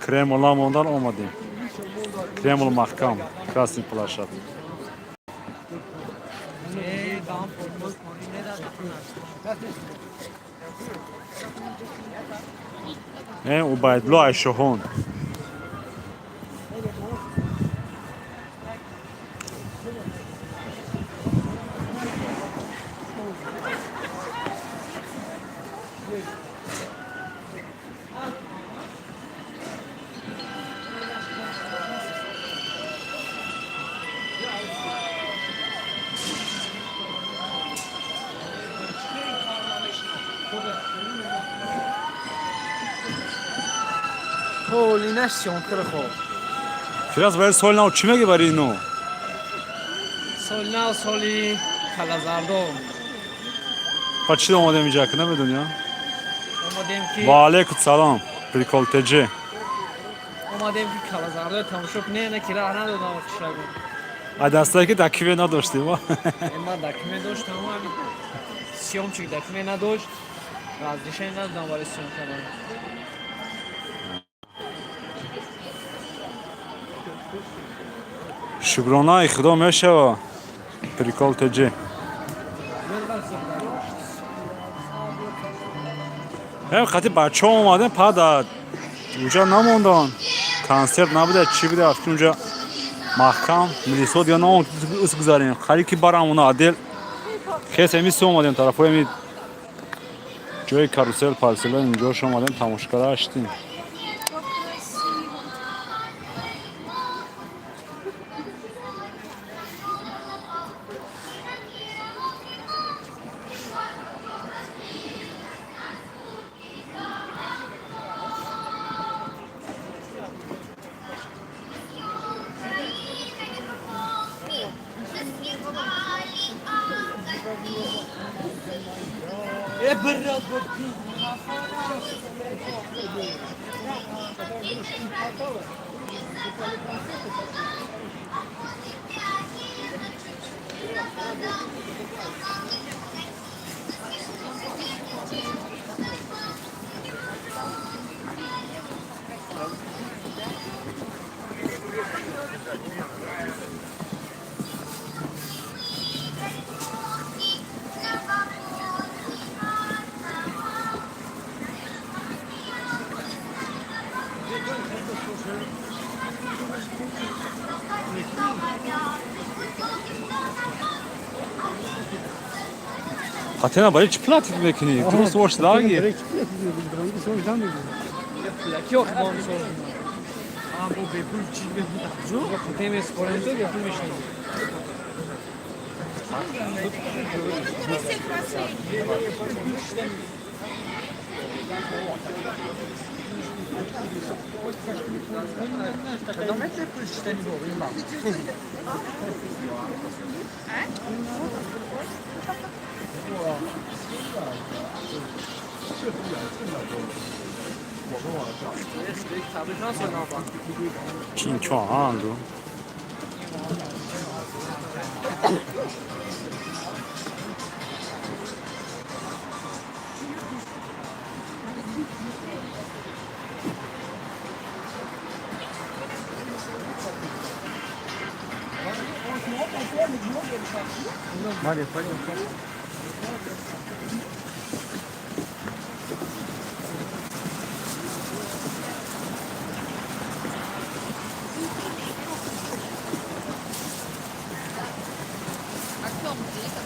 Кремл намондан, омадем. Кремл маҳкам, Красный площадь. Убайдулло Айшоҳон. Ҳолинаш съёмка хоб. Фираз, барои соли нав чӣ мегӣ барои ино? Соли нав, соли калазардон. Па чӣ омадем инҷа, ки намедонӣ, а? Омадем ки Ва алейкум салом, Прикол ТЖ. Омадем ки калазардои тамошо кунем, на ки раҳ надодам қишлакон. А дастае ки документ надоштем, а? Ман документ доштам, ҳамин съёмчик документ надошт, разрешение надодам барои съём кардан. Шукронаи Худо мешава. Прикол ТЖ. Қати бачаҳо омадем, пада уҷа намондан. Консерт набуда, чӣ буда, рафтем унҷа, маҳкам, милисо дига намон ус гузарем. Қариб ки барам уна отдел. Хес еми су омадем, тарафҳои еми ҷои карусел парусела инҷош омадем, тамошокара гаштем. Как красиво. Хатена, барои чӣ платить мекунӣ? Дуруст бош лаги. Ки охи бо мисол бо бепул чӣ темес коренто бепул мешавад. Все красные. Табрикан сол нав. Чинчуанду. Артем, где это?